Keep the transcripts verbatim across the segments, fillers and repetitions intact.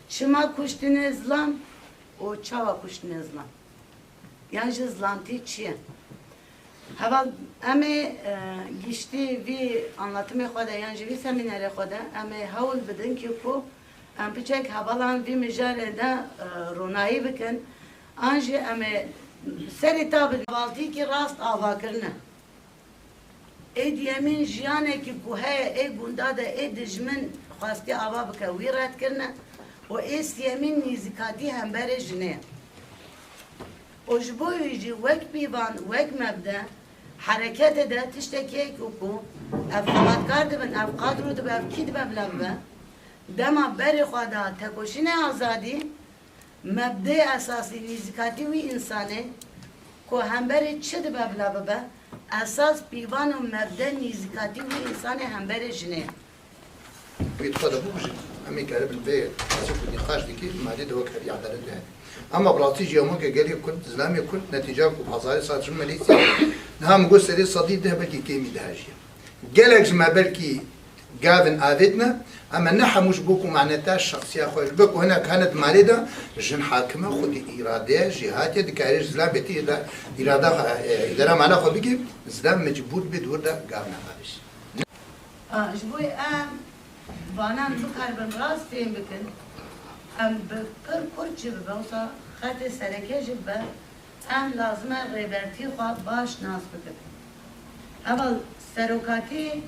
Çima kuştine zilam û çawa kuştine zilam? Yan jî zilamtî çi ye? Heval em ê, e, giştî vî anlatımê xwe de yan jî vî semînerê xwe de em ê hewl bidin ki ku em piçek hevalan vî mijarê de, e, ronahî bikin. An jî em ê serê ta bidin. Hevaltî ki rast ava kirine. Ê diyemîn jiyanekî ku heye ê gunda de ê dijmin xwestiye ava bike wî red kirine û ê siyemîn nîzikatî hemberê jinê ye. Û ji bo wî jî wek pîvan, wek mebde, hereketê de tiştekî ye ku, ku ev xebatkar dibin, ev kadro dibe, ev kî dibe bila bibe, dema berê xwe da tekoşînê azadî, mebdeyê esasî nîzikatî wî însanê ku hemberê çi dibe bila bibe, esas pîvan û mebde nîzikatî wî însanê hemberê jinê ye. Wî dixwe de bibû jî, em ê keribin vê esê ku nîqaş dikî, madê de wek herî edalet hebe. Ama bi rastî jî hemû ke gelê Kurd, zilamê Kurd, netîca ku bi hezarê sal çûn Malezya, niha min got serê sedî deh belkî kêmî deh jî ye. Gelek ji me belkî gavin avêtine, ema ne hemû ji bo ku maneta şexsiya xwe, ji bo ku hinek hene di malê de, jin hakim e, xwedî îrade, jêhatî ye, dikare ji zilamê tê îrada, îrada, e, îdara mala xwe bike, zilam mecbûr dibe di wir de gavina avêt. A, ji bo em vanan bikaribin rast fêm bikin, em bi pir kurt jî bibe, wisa xetê sereke jî bibe, em lazim e rêbertî xwe baş nas bikin. Heval serokatî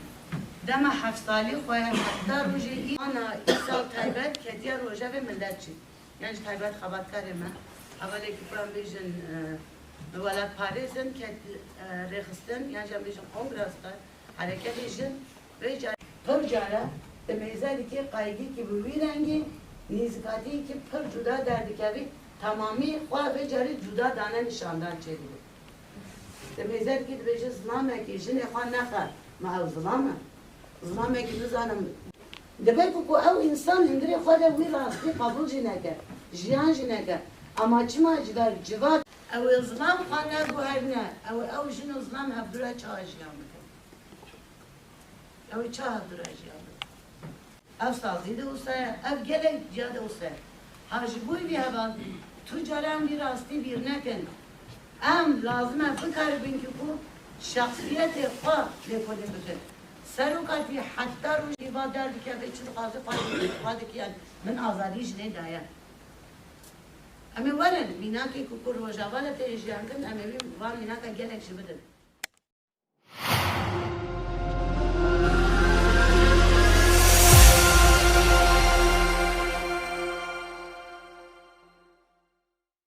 dema heft salî xwe heta rojê î-, ana îsal taybet ketiye rojevê milletçî. Yan jî taybet xebatkarê me, hevalekî ku em bêjin, e, welatparêz in, ket, e, rêxistin, yan jî em bêjin kongrestar, hereketê jin, vê carê pir care di mêze dikê qaygîkî bi wî rengî, nîzikatiyekî pir cuda derdikevî, temamî xwe vê carê cuda dane nîşandan çêdibe. Di mêze dikî dibêje zilamekî jinê xwe nexe, ma ew zilam e? Zilamekî nizanim. Dibe ku, ku ew însan hundirê xwe de wî rastî qebûl jî neke, jiyan jî neke. Ema çima ji ber civat? Ew ê zilam xwe neguherîne, ew ê ew jin û zilam hevdû re çawa jiyan bikin? Ew ê çawa hevdû re jiyan bikin? Ev sazî de wisa ye, ev gelek ciya de wisa ye. Ha ji bo vî heval, tu caran vî rastî bîr nekin. Em lazim e bikaribin ki ku şexsiyetê xwe lêkolîn bikin. Serokatî heta rojî va derdikeve çi dixwaze xwe dikî, yani min azadî jinê daye. Em ê werin, mînakê ku, ku Rojava de tê jiyan kirin, em ê wî van mînaka gelek jî bidin.